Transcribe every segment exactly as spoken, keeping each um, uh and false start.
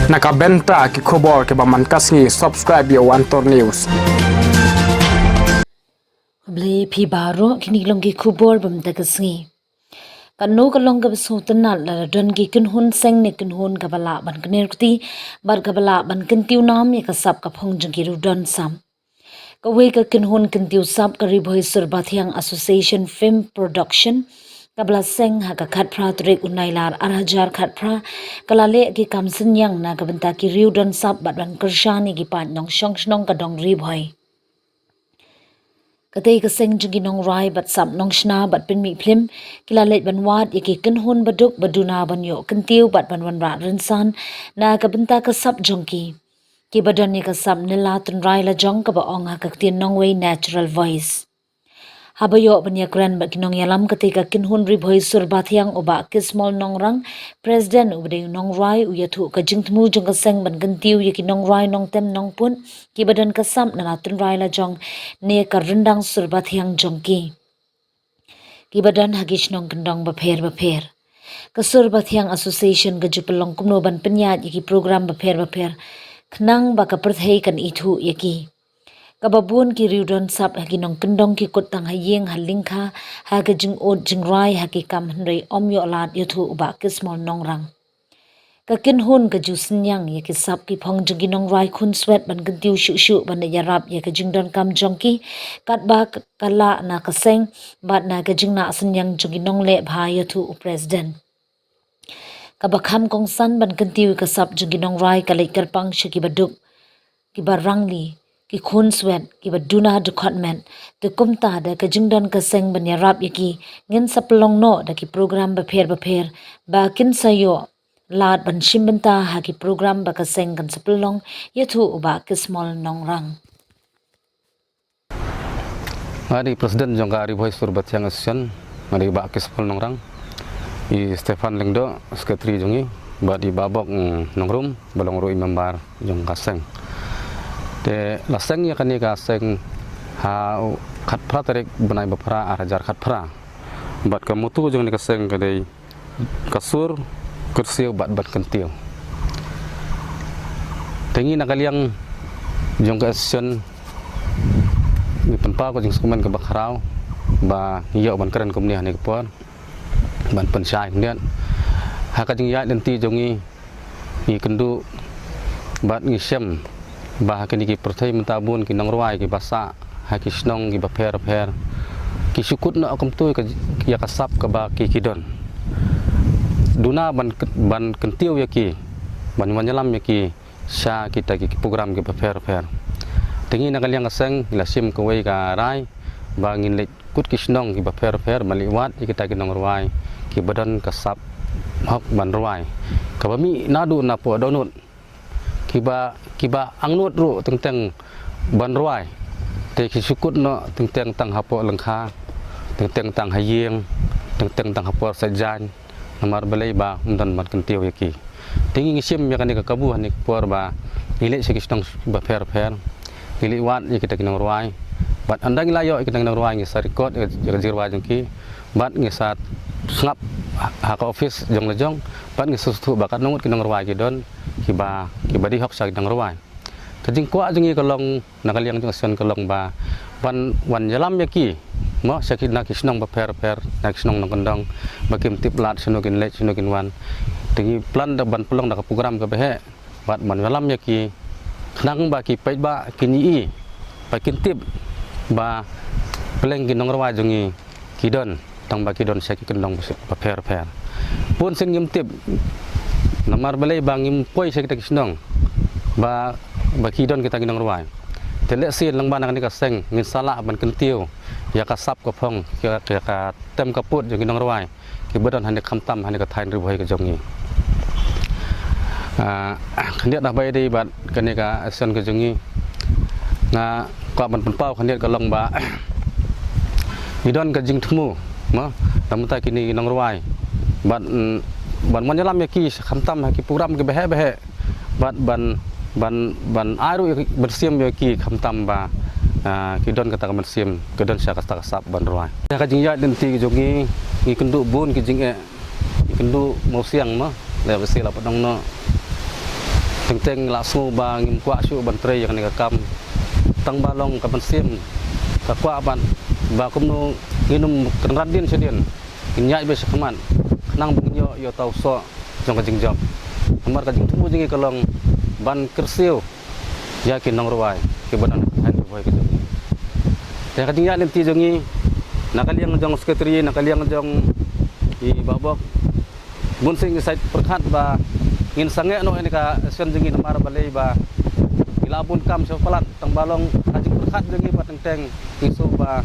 Na ka bynta ki khubor kiba man ka sngi, subscribe ïa One Tour News. Khublei phi baroh, kine ki long ki khubor ba mynta ka sngi. Kano ka long kaba sngewtynnat lada don ki kynhun seng ne kynhun kaba lah ban kner kti bad kaba lah ban kyntiew nam ïa ka sap ka phong jong ki riewdon sap. Kawei ka kynhun kyntiew sap ka Ri Bhoi Sur Bathiang Association Film Production kaba la seng ha ka khatphra tarik u Nailar ar hajar khatphra ka la leh ki kam synñiang na ka bynta ki riewdon sap bad ban kyrshan ïa ki paid nongshong shnong ka dong Ri Bhoi. Katei ka seng jong ki nongrwai bad sap nongshna bad pynmih phlim ki la leit ban wad ïa ki kynhun baduk ba duna ban ïoh kyntiew bad ban wanrah rynsan na ka bynta ka sap jong ki. Kiba don ïa ka sap Nylla Tynrai Lajong kaba ong ha ka ktien nongwei Natural Voice. Haba ïoh ban ïakren bad ki nongïalam katei ka kynhun Ri Bhoi Sur Bathiang, u Bah Kismol Nongrang, President uba dei u nongrwai, u ïathuh ka jingthmu jong ka seng ban kyntiew ïa ki nongrwai nongtem nongput kiba don ka sap Nylla Tynrai Lajong ne ka ryndang Sur Bathiang jong ki, kiba don ha ki shnong kyndong bapher bapher. Ka Sur Bathiang Association ka ju pynlong kumno ban pynïaid ïa ki program bapher bapher khnang ba ka pyrthei kan ithuh ïa ki. Kaba bun ki riewdon sap ha ki nongkyndong ki kut tang ha ïing ha lyngkha ha ka jingud jingrwai ha ki kam, hynrei ym ïoh lad, ïathuh u Bah Kismol Nongrang. Ka kynhun ka ju synñiang ïa ki sap ki phong jong ki nongrwai khunswet ban kyntiew shuh shuh ban ïarap ïa ka jingdonkam jong ki katba ka lah na ka seng bad na ka jingnoh synñiang jong ki nongleh bha, ïathuh u President. Kaba kham kongsan ban kyntiew ïa ka sap jong ki nongrwai ka leit kyrpang sha kiba duk, kiba rangli, ki khunswet, kiba duna dkhot met. Te kumta da ka jingdon ka seng ban ïarap ïa ki, ngin sa pynlong noh da ki program bapher bapher ba kin sa ïoh lad ban shim bynta ha ki program ba ka seng kan sa pynlong, ïathuh u Bah Kismol Nongrang. Nga dei President jong ka Ri Bhoi Sur Bathiang Association, nga dei Bah Kismol Nongrang, i Stephen Lyngdoh, Secretary jong ngi, bad i Bah Bok, mm, Nongrum, ba long ruh i member jong ka seng. Te la seng ïa kane ka seng ha khatphra tarik bnai ba phra ar hajar khatphra. Bad ka motto jong kane ka seng ka dei ka sur, kyrsiew bad ban kyntiew. Te ngi na ka liang jong ka association ngi pynpaw ka jingsngewsih kaba khraw ba ngi ïoh ban kren kumne ha kane ka por ban pynshai khyndiat ha ka jingïaid lynti jong ngi. Ngi kynduh bad ngi shem ba ha kine ki pyrthei mynta bun ki nongrwai kiba sah ha ki shnong kiba pher pher ki shu kut noh kumto ïa ka, ïa ka sap kaba ki, ki don. Duna ban, ban kyntiew ïa ki, ban wanïalam ïa ki sha kita ki, ki program kiba pher pher. Te ngi na ka liang ka seng ngi la shim kawei ka rai ba ngin leit kut ki shnong kiba pher pher ban leit wad ïa kita ki nongrwai kiba don ka sap hok ban rwai, kaba mih naduh napoh dohnud, kiba, kiba angnud ruh teng teng ban rwai. Te ki shu kut noh teng teng tang hapoh lyngkha, teng teng tang ha ïing, teng teng tang ha por sa jaiñ. Namar balei ba ym don ban kyntiew ïa ki. Te ngi ngi shim ïa kane ka kabu ha kane ka por ba ngi leit sha ki shnong ba pher pher, ngi leit wad ïa kita ki nongrwai. Bad ynda ngi la ïoh ïa kita ki nongrwai ngi sa record ïa ka, ïa ka jingrwai jong ki. Bad ngi sa sngap ha, ha ka office jong la jong. Bad ngi sa sngewthuh ba katno ngut ki nongrwai ki don kiba, kiba dih hok sha ki nongrwai. Ka jingkwah jong ngi ka long na ka liang jong association ka long ba ban wanïalam ïa ki, mo, sha ki na ki shnong ba pher pher, na ki shnong nongkyndong ba kim tip lad shano kin leit shano kin wan. Te ngi plan da ban pynlong da ka program kaba heh bad ban wanïalam ïa ki khnang ba ki paidbah kin ïohi, ba kin tip ba pleng ki nongrwai jong ngi ki don, tang ba ki don sha ki kyndong ba pher pher. Bun sien ngim tip namar balei ba ngim poi sha kita ki shnong ba, ba ki don kita ki nongrwai. Te lehse lyngba na kane ka seng ngin sa lah ban kyntiew ïa ka sap ka phong, ïa ka, ïa ka tem ka put jong ki nongrwai kiba don hangne khamtam hangne ka thaiñ Ri Bhoi ka jong ngi. Ah, khyndiat haba ïadei bad kane ka association ka jong ngi, nga kwah ban pynpaw khyndiat ka long ba ngi don ka jingthmu, mo, na bynta kine ki nongrwai bad, mm, ban wanïalam ïa ki khamtam ha ki program kiba heh ba heh bad ban, ban, ban ai ruh ïa ki, ban siem ïa ki khamtam ba, ah, ki don kata ka mynsiem, ki don sha kata ka sap ban rwai. Ha ka jingïaid lynti ka jong ngi, ngi kynduh bun ki jingeh, ngi kynduh mawsiang, mo, lehse la pynlong noh. Teng teng la sngew ba ngim kwah shuh ban trei ïa kane ka kam. Tang ba long ka mynsiem ka kwah ban ba kumno ngin ym kynran dien sha dien, ngin ïaid beit sha khmat khnang ba ngin ïoh ïa uta u soh jong ka jingjop. Namar ka jingthmu jong ngi ka long ban kyrsiew ïa ki nongrwai kiba don ha ka thaiñ ka Bhoi ka jong ngi. Te ka jingïaid lynti jong ngi na ka liang jong secretary, na ka liang jong i Bah Bok, bun sien ngi sa pyrkhat ba ngin sangeh noh ïa kane ka session jong ngi namar balei ba ngi la bun kam sha palat. Tang ba long ka jingpyrkhat jong ngi ba teng teng ngi sngew ba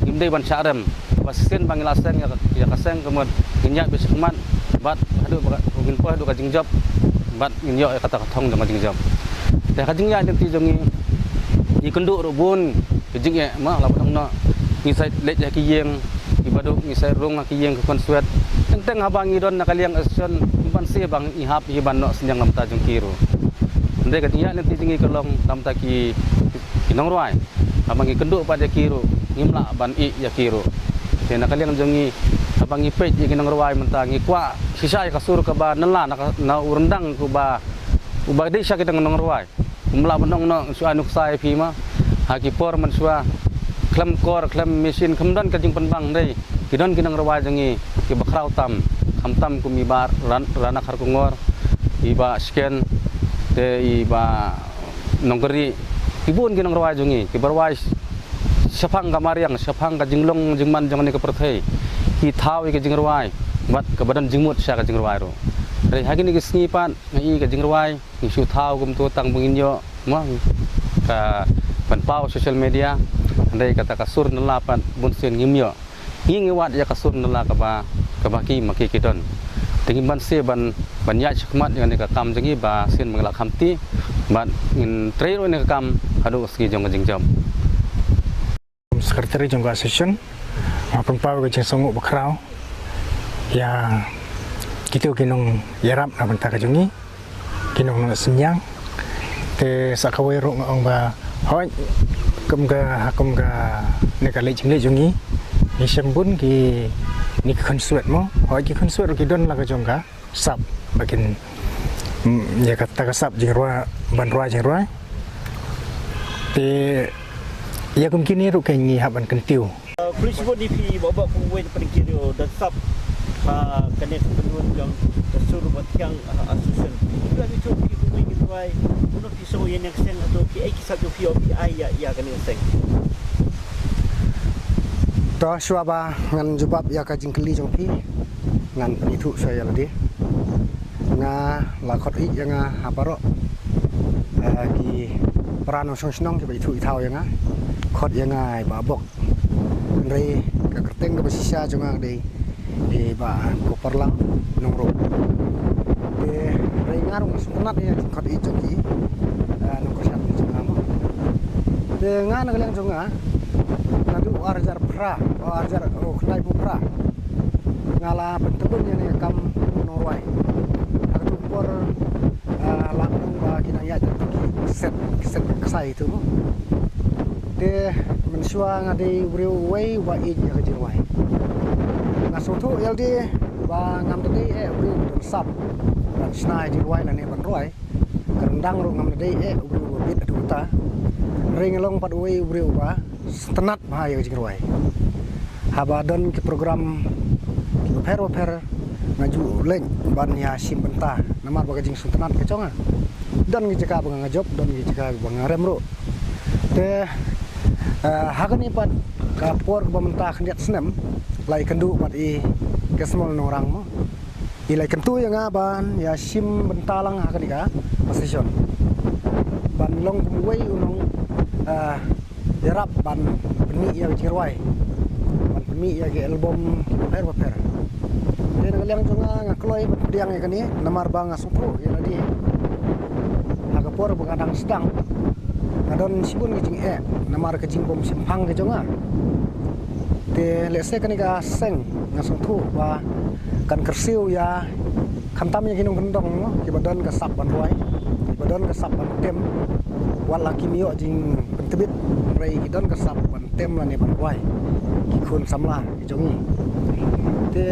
ngim dei ban shah rem, ba shisien ba ngi la seng ïa ka, ïa ka seng ka mut ngin ïaid beit sha khmat bad haduh ba ngin poi haduh ka jingjop bad ngin ïoh ïa kata ka thong jong ka jingjop. Te ka jingïaid lynti jong ngi, ngi kynduh ruh bun ka jingeh, ma la ba dang noh ngi sa leit ïa ki ïing, ki ba duh ngi sa rung ha ki ïing ki khun swet. Teng teng haba ngi don na ka liang association, ban sngewbha ngi hap hi ban noh synñiang na bynta jong ki ruh. Hynrei ka jingïaid lynti jong ngi ka long na bynta ki, ki nongrwai. Haba ngi kynduh pat ïa ki ruh ngim lah ban ïeh ïa ki ruh. Te na ka liang jong ngi, haba ngi peit ïa ki nongrwai mynta ngi kwah shisha ïa ka sur kaba nala na ka, na u ryndang uba, uba dei sha ki nongrwai. Ym lah ban ong noh, shu ai nuksa ïa phi ma, ha ki por mynshuwa khlem kor khlem machine khlem don ka jingpynbang, hynrei ki don ki nongrwai jong ngi kiba khraw tam, khamtam kum i Bah Ran-, Rana Kharkongor, i Bah Sken, te i Bah Nongkari, ki bun ki nongrwai jong ngi kiba rwai shaphang ka mariang, shaphang ka jinglong jingman jong kane ka pyrthei, ki thaw ïa ka jingrwai bad kaba don jingmut sha ka jingrwai ruh. Hynrei ha kine ki sngi pat nga i ka jingrwai ngi shu thaw kumto tang ba ngin ïoh, ma, ka ban paw social media. Hynrei kata ka sur nala pat bun sien ngim ïoh. Ngi ngi wad ïa ka sur nala kaba, kaba ki ma ki ki don. Te ngim banse ban, ban ïaid sha khmat ïa kane ka kam jong ngi ba sien ba ngi la khamti bad ngin trei ruh ïa kane ka kam haduh ka sngi jong ka jingjop. Secretary jong ka association, nga pynpaw ka jingsngewnguh bakhraw ïa kito ki nongïarap na bynta ka jong ngi, ki nong, nong synñiang. Te sa kawei ruh nga ong ba hooid, kum ka, kum kane ka leit jingleit jong ngi, ngi shem bun kine ki khun swet mo, hooid ki khun swet ruh ki don la ka jong ka sap ba kin, mm, ïa kata ka sap jingrwai, ban rwai jingrwai. Te ïa kum kine ruh ka ngi hap ban kyntiew. Uh, khublei shibun ïa phi Bah Bok, kum uwei na pdeng ki riew don sap ha kane ka kynhun jong ka Sur Bathiang, uh, Association. Phi la ïathuh phi kum uwei ki rwai, kumno phi sngew ïa kane ka seng, hato phi ai ki sap jong phi, o phi ai ïa, ïa kane ka seng? To shuwa ba ngan jubab ïa ka jingkylli jong phi, ngan pynithuh shuwa ïa lade. Nga la khot ïeit ïa nga ha baroh, eh, ki para nongshong shnong kiba ithuh ithaw ïa nga. Khot ïa nga i Bah Bok. Hynrei ka kyrteng kaba shisha jong nga ka dei i Bah Koparlang Nongrum. Te hynrei nga ruh nga sngewtynnat ïa ka jingkhot ïeit jong ki, eh, nongkyrshan ki jong nga mo. Te nga na ka liang jong nga, naduh ar hajar phra, oh, ar hajar, oh, khyndai phew phra, nga la pyntyllun ïa kane ka kam nongrwai. Ha kato ka por, ah, la ong ba ki nang ïaid da ki kaset, kaset ksai tu mo. Te mynshuwa nga dei u briew uwei uba ïeit ïa ka jingrwai. Nga sngewthuh ïa lade ba ngam da dei eh u briew uba don sap ban shna ïa jingrwai lane ban rwai. Ka ryndang ruh ngam da dei eh u briew uba bit haduh katta. Hynrei nga long pat uwei u briew uba sngewtynnat bha ïa ka jingrwai. Haba don ki program kiba pher ba pher nga ju leit ban ïa shim bynta namar ba ka jingsngewtynnat ka jong nga. Don ki jaka ba nga jop, don ki jaka ba nga rem ruh. Te, eh, ha kane pat ka por kaba mynta khyndiat snem la ïakynduh bad i Kesmol Nongrang mo. I la ïakynduh ïa nga ban ïa shim bynta lang ha kane ka position. Ban long kum uwei u nong, eh, ïarap ban pynmih ïa ka jingrwai, ban pynmih ïa ki album kiba pher ba pher. Te na ka liang jong nga nga kloi ban pdiang ïa kane namar ba nga sngewthuh ïa lade ha ka por ba nga dang sdang nga don shibun ki jingeh namar ka jingbym shemphang ka jong nga. Te lehse kane ka seng nga sngewthuh ba kan kyrsiew ïa khamtam ïa ki nongkyndong mo, kiba don ka sap ban rwai, kiba don ka sap ban tem. Wat la kim ïoh jingpyntbit hynrei ki don ka sap ban tem lane ban rwai, ki khun samla ki jong ngi. Te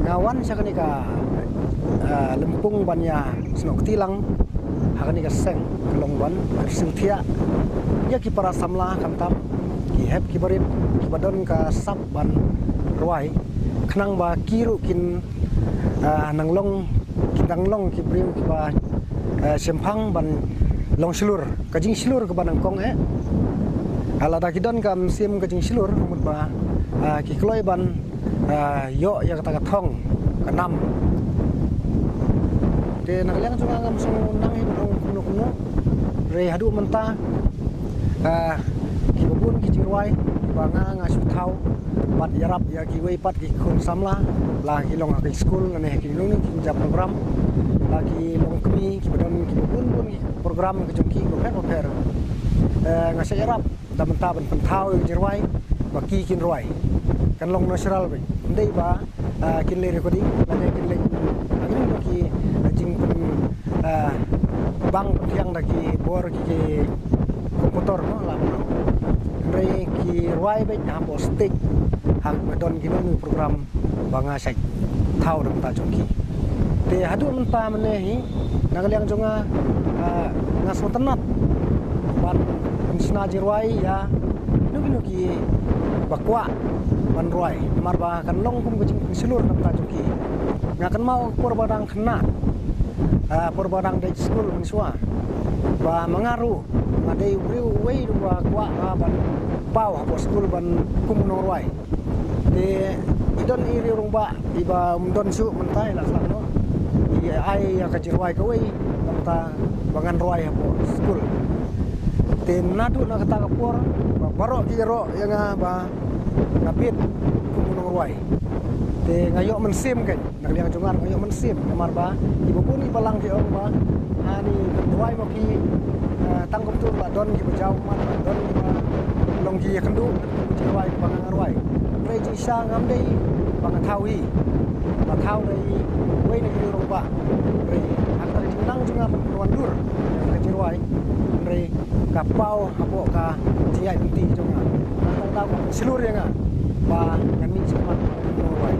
nga wan sha kane ka, ah, lympung ban ïa snoh kti lang Ha kane ka seng ka long ban kyrsiew thiah ïa ki para samla khamtam ki hep ki barit kiba don ka sap ban rwai, khnang ba ki ruh kin, ah, nang long, kin nang long ki briew kiba, eh, shemphang ban long shlur. Ka jingshlur kaba nang kong eh. Ah, lada ki don ka mynsiem ka jingshlur, ka mut ba, ah, ki kloi ban, ah, ïoh ïa kata ka thong ka nam. Te na ka liang jong nga ngam sngew nang hi ban ong kumno kumno. Hynrei haduh mynta, ah, kiba bun ki jingrwai ba nga, nga shu thaw bad ïarap ïa kiwei pat ki khun samla, la ki long ha ki skul lane ha ki nongni ki jam program, la ki longkmie kiba don kiba bun bun ki program ki jong ki bapher bapher. Eh, nga sa ïarap da mynta ban pynthaw ïa ki jingrwai ba ki kin rwai. Kan long natural beit. Ym dei ba, ah, kin leh recording lane kin leh, ah, kin leh ki, ah, jingpyn, ah, bang pynhiang da ki bor ki, ki komputer, no, la mynno. Hynrei ki rwai beit hapoh stage ha ba don kino kino program ba nga shait thaw da mynta jong ki. Te haduh mynta mynne hi na ka liang jong nga, ah, nga sngewtynnat ban pynshna jingrwai ïa kino kino kiba kwah ban rwai, namar ba kan long kum ka jingpynshlur na ka bynta jong ki. Nga kynmaw por ba dang khynnah, ah, por ba dang dei skul mynshuwa, ba ma nga ruh nga dei u briew uwei ruh ba kwah, ah, ban paw hapoh skul ban kum u nongrwai. Te i don i riew rangbah iba ym don shuh mynta, i la khlad noh. I ai ïa ka jingrwai kawei na ka bynta ba ngan rwai hapoh skul. Te naduh na kata ka por ba baroh ki ïaroh ïa nga ba nga bit kum u nongrwai. Te nga ïoh mynsiem kein, na ka liang jong nga nga ïoh mynsiem namar ba kiba bun kiba lang ki ong ba ani pynrwai ma phi, eh, tang kumtu la don kiba jaw mat, la don kiba long ki ïakynduh, ki rwai kiba nga rwai. Hynrei jingshisha ngam dei ba nga thaw hi, ba thaw dei wei na ki riew rangbah. Hynrei ha ka jingnang jong nga ban pynwandur ka jingrwai, hynrei ka paw hapoh ka jingïaid lynti jong nga. Nga tang tang shlur ïa nga ba ngan mih sha khmat u nongrwai.